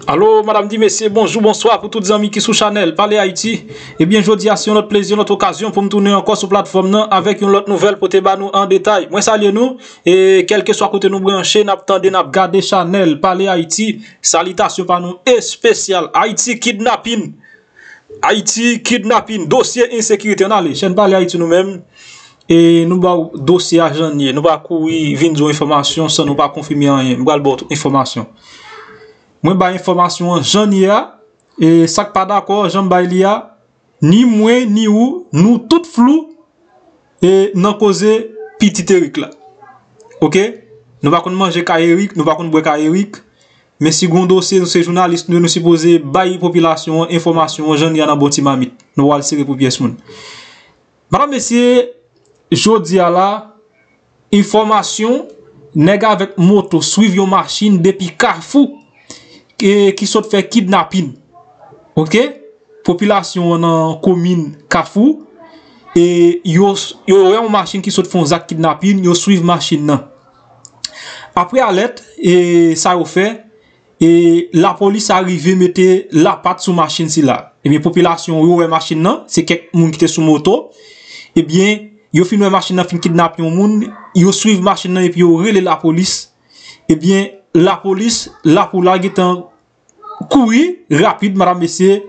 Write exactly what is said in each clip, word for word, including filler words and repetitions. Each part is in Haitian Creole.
Alo, madanm, mesye, bonjou, bonswa pou tout zanmi ki sou chanèl Pale Ayiti. Ebyen, jodi a se yon lòt plezi, yon lòt okazyon pou m tounen ankò sou platfòm nan avèk yon lòt nouvèl pote ba nou an detay. Mwen salye nou, e kèlkeswa kote nou branche, n ap tande, n ap gade chanèl Pale Ayiti. Salitasyon pa nou espesyal. Ayiti kidnapin. Ayiti kidnapin, dosye ensekirite. Ann ale, chèn Pale Ayiti nou menm. E nou ba w dosye a jan l ye. Nou pa kouri vin di w enfòmasyon san nou pa konfime anyen. M pral ba w tout enfòmasyon. Mwen bay enfòmasyon an jan l ye a. E sa k pa dakò, jan m bay li a, ni mwen, ni ou, nou tout flou e nan koze pitit Erik la. Oke? Nou pa konn manje kay Erik, nou pa konn bwè kay Erik. Men si gon dosye, nou se jounalis, nou, nou sipoze bay popilasyon an enfòmasyon an jan li a nan bon ti mamit. Nou pral sere pou pyès moun. Madanm, mesye, jodi a la, enfòmasyon, nèg avèk moto swiv yon machin depi Kafou, e, ki sot fè kidnapin. Oke? Popilasyon an nan komin Kafou, e yo, yo wè yon machin ki sot fè yon zak kidnapin, yo swiv machin nan. Apre alèt, e, sa yo fè, e lapolis arive mete lapat sou machin sila. Ebyen, popilasyon yo wè machin nan, se kèk moun ki te sou moto. Ebyen, yo fin wè machin nan fin kidnape yon moun, yo swiv machin nan epi yo rele lapolis. Ebyen, lapolis, lapoula gentan kouri rapid, madanm, mesye,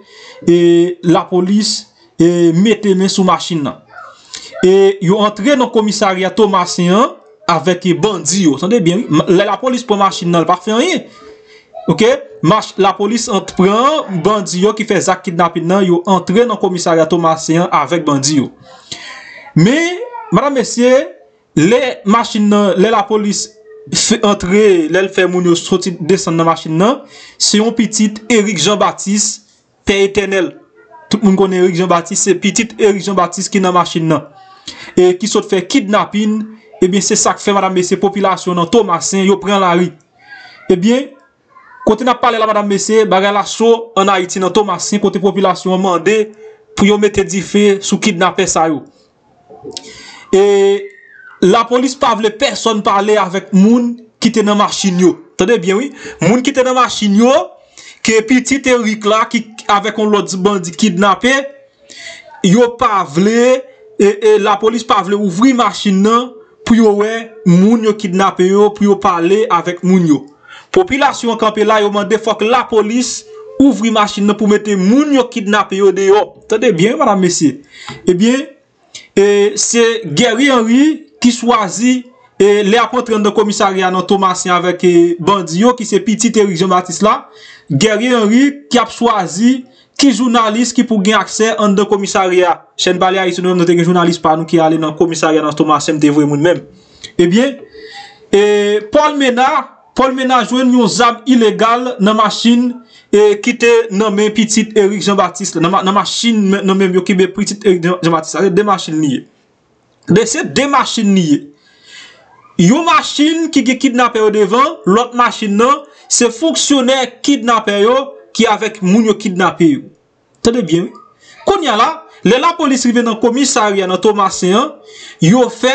e lapolis, e mete men sou machin nan. E yo antre nan komisarya Tomasen an avèk bandi yo. Tande byen, wi. M-, lè lapolis pran machin nan, l pa fè anyen. Oke? Mach-, lapolis ant-, pran bandi yo ki fè zak kidnapin nan, yo antre nan komisarya Tomasen an avèk bandi yo. Men, madanm, mesye, lè machin nan, lè lapolis fè antre, lè l fè moun yo soti desann nan machin nan, se yon pitit Erik Jean Baptiste, Pè Etènèl. Tout moun konnen Erik Jean Baptiste, se pitit Erik Jean Baptiste ki nan machin nan. E ki sot fè kidnapin, ebyen, se sa k fè, madanm, mesye, popilasyon nan Tomasen, yo pran lari. Ebyen, kote n ap pale la, madanm, mesye, bagay la cho ann Ayiti nan Tomasen, kote popilasyon an mande pou yo mete dife sou kidnapè sa yo. E lapolis pa vle pèsonn pale avèk moun ki te nan machin yo. Tande byen, wi. Moun ki te nan machin yo, ke pitit Erik la, ki avèk yon lòt bandi kidnape, yo pa vle, e, e lapolis pa vle ouvri machin nan pou yo wè moun yo kidnape yo, pou yo pale avèk moun yo. Popilasyon an kanpe la, yo mande fòk lapolis ouvri machin nan pou mete moun yo kidnape yo deyò. Tande byen, wi, madanm, mesye. Ebyen, e, se Guerrier Henry ki chwazi, e, lè ap antre anndan komisarya nan Tomasen avèk, e, bandi yo, ki se pitit Erik Jean Baptiste la. Guerrier Henry ki ap chwazi ki jounalis ki pou gen aksè anndan komisarya. Chèn Pale Ayiti nou menm, nou te gen jounalis pa nou ki ale nan komisarya nan Tomasen, m te voye moun menm. Ebyen, e, Paul Ménard, Paul Ménard jwenn yon zam ilegal nan machin, e, ki te nan men pitit Erik Jean Baptiste la, nan ma-, nan machin men-, nan men yo ki be pitit Erik Jean, Jean Baptiste la. Se de machin li ye. De, se de machin li ye. Yon machin ki gen kidnapè yo devan, lòt machin nan, se fonksyonè kidnapè yo ki avèk moun yo kidnape yo. Tande byen, wi. Kounye a la, lè lapolis rive nan komisarya nan Tomasen an, yo fè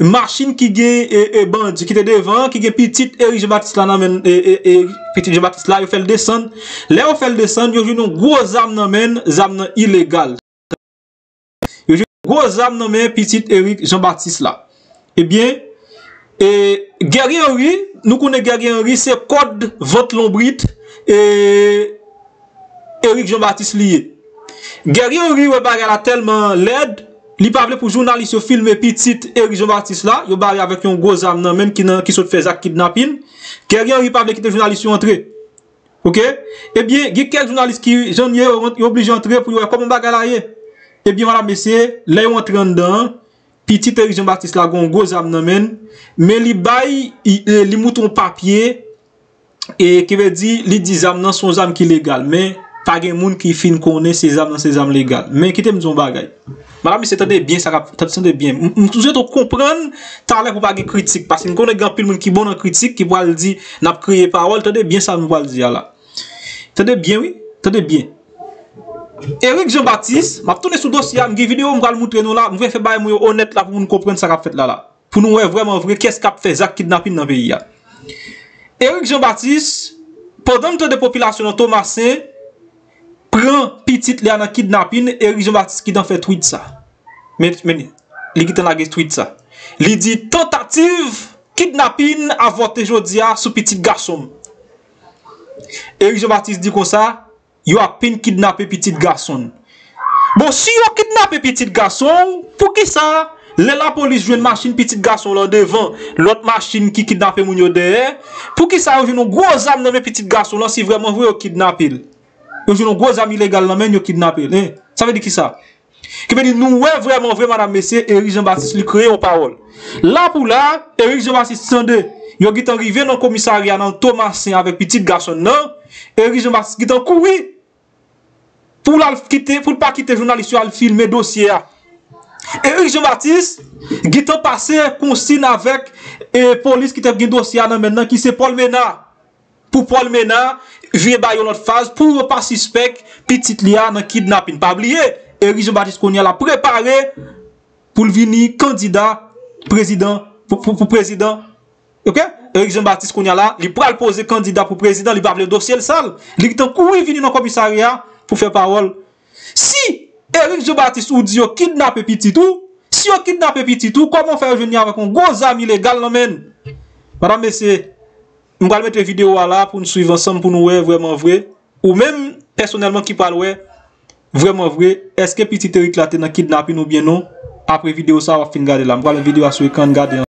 machin ki gen, e, e, bandi ki te devan an, ki gen pitit Erik Jean Baptiste la nan men, e, e, e, pitit Jean Baptiste la, yo fè l desann. Lè yo fè l desann, yo jwenn yon gwo zam nan men l, zam nan ilegal. Yo jwenn gwo zam nan men pitit Erik Jean Baptiste la. Ebyen, e, Guerrier Henry, nou konnen Guerrier Henry se kòd vant lonbrit, e, Erik Jean Baptiste li ye. Guerrier Henry wè bagay la tèlman lèd, li pa vle pou jounalis yo filme pitit Erik Jean Baptiste la, yo bare avèk yon gwo zam nan men l ki nan, ki sot fè zak kidnapin. Guerrier Henry pa vle kite jounalis yo antre. Oke? Ebyen, gen kèk jounalis ki, jan l ye, yo, yo oblije antre pou yo wè kòman bagay la ye. Ebyen, madanm, mesye, lè yo antre anndan an, pitit Erik Jean Baptiste la gen yon gwo zam nan men l, men li bay, i, e, li moutre yon papye, e, ki vle di, li di zam nan se yon zam ki legal, men pa gen moun ki fin konnen se zam nan se zam legal. Men kite m di w yon bagay. Madanm, mesye, tande byen sa k ap, tande, tande byen. M, m, m swete w konprann talè pou pa gen kritik, paske m konnen gen anpil moun ki bon nan kritik, ki pral di, n ap kreye pawòl, tande byen sa nou pral di a la. Tande byen, wi, tande byen. Erik Jean Baptiste, m ap tounen sou dosye a, m gen videyo m pral moutre nou la, m vle fè bagay mwen yo onèt la pou moun konprann sa k ap fèt la la. Pou nou wè vrèman vre kiyès k ap fè zak kidnapin nan peyi a. Erik Jean Baptiste, Pandan m tande popilasyon nan Tomasen pran pitit li a nan kidnapin, Eric Jean Baptiste ki t an fè tweet sa. Men, men, li ki t an lage tweet sa. Li di tantativ kidnapin avòte jodi a sou pitit gason m. Eric Jean Baptiste di konsa, yo ap fin kidnape pitit gason l. Bon, si yo kidnape pitit gason w, poukisa lè lapolis jwenn machin pitit gason w lan devan, lòt machin ki kidnape moun yo dèyè, poukisa yo jwenn yon gwo zam nan men pitit gason w lan si vrèman vre yo kidnape l? Yo jwenn yon gwo zam ilegal nan men l, yo kidnape l, hein? Sa vle di kisa? Ki vle di nou wè vrèman vre, madam, mesye, Eric Jean Baptiste li kreye yon pawòl. La pou la, Eric Jean Baptiste tande yo gentan rive nan komisarya nan Tomasen avèk pitit gason l nan. Eric Jean Baptiste gentan kouri pou l al kite, pou l pa kite jounalis yo al filme dosye a. Eric Jean Baptiste gentan pase konsin avèk e, polis ki te gen dosye a nan men l nan, ki se Paul Ménard. Pou Paul Ménard vin ba yon lòt faz pou yo pa sispèk pitit li a nan kidnapin. Pa bliye, Eric Jean Baptiste kounye a l ap prepare pou l vini kandida prezidan, pou, pou, pou prezidan. Oke? Eric Jean Baptiste kounye a la, li pral poze kandida pou prezidan, li pa vle dosye l sal. Li gentan kouri vini nan komisarya pou fè pawòl. Si Eric Jean Baptiste ou di yo kidnape pitit ou, si yo kidnape pitit ou, kòman w fè yo jwenn li avèk yon gwo zam ilegal nan men l? Madam, mesye, m pral mete videyo a la pou n swiv ansanm pou nou wè vrèman vre. Ou menm, pèsonèlman, ki pral wè vrèman vre, èske pitit Eric la te nan kidnapin oubyen non? Apre videyo sa, w ap fin gade la. M pral met videyo a sou ekran, n gade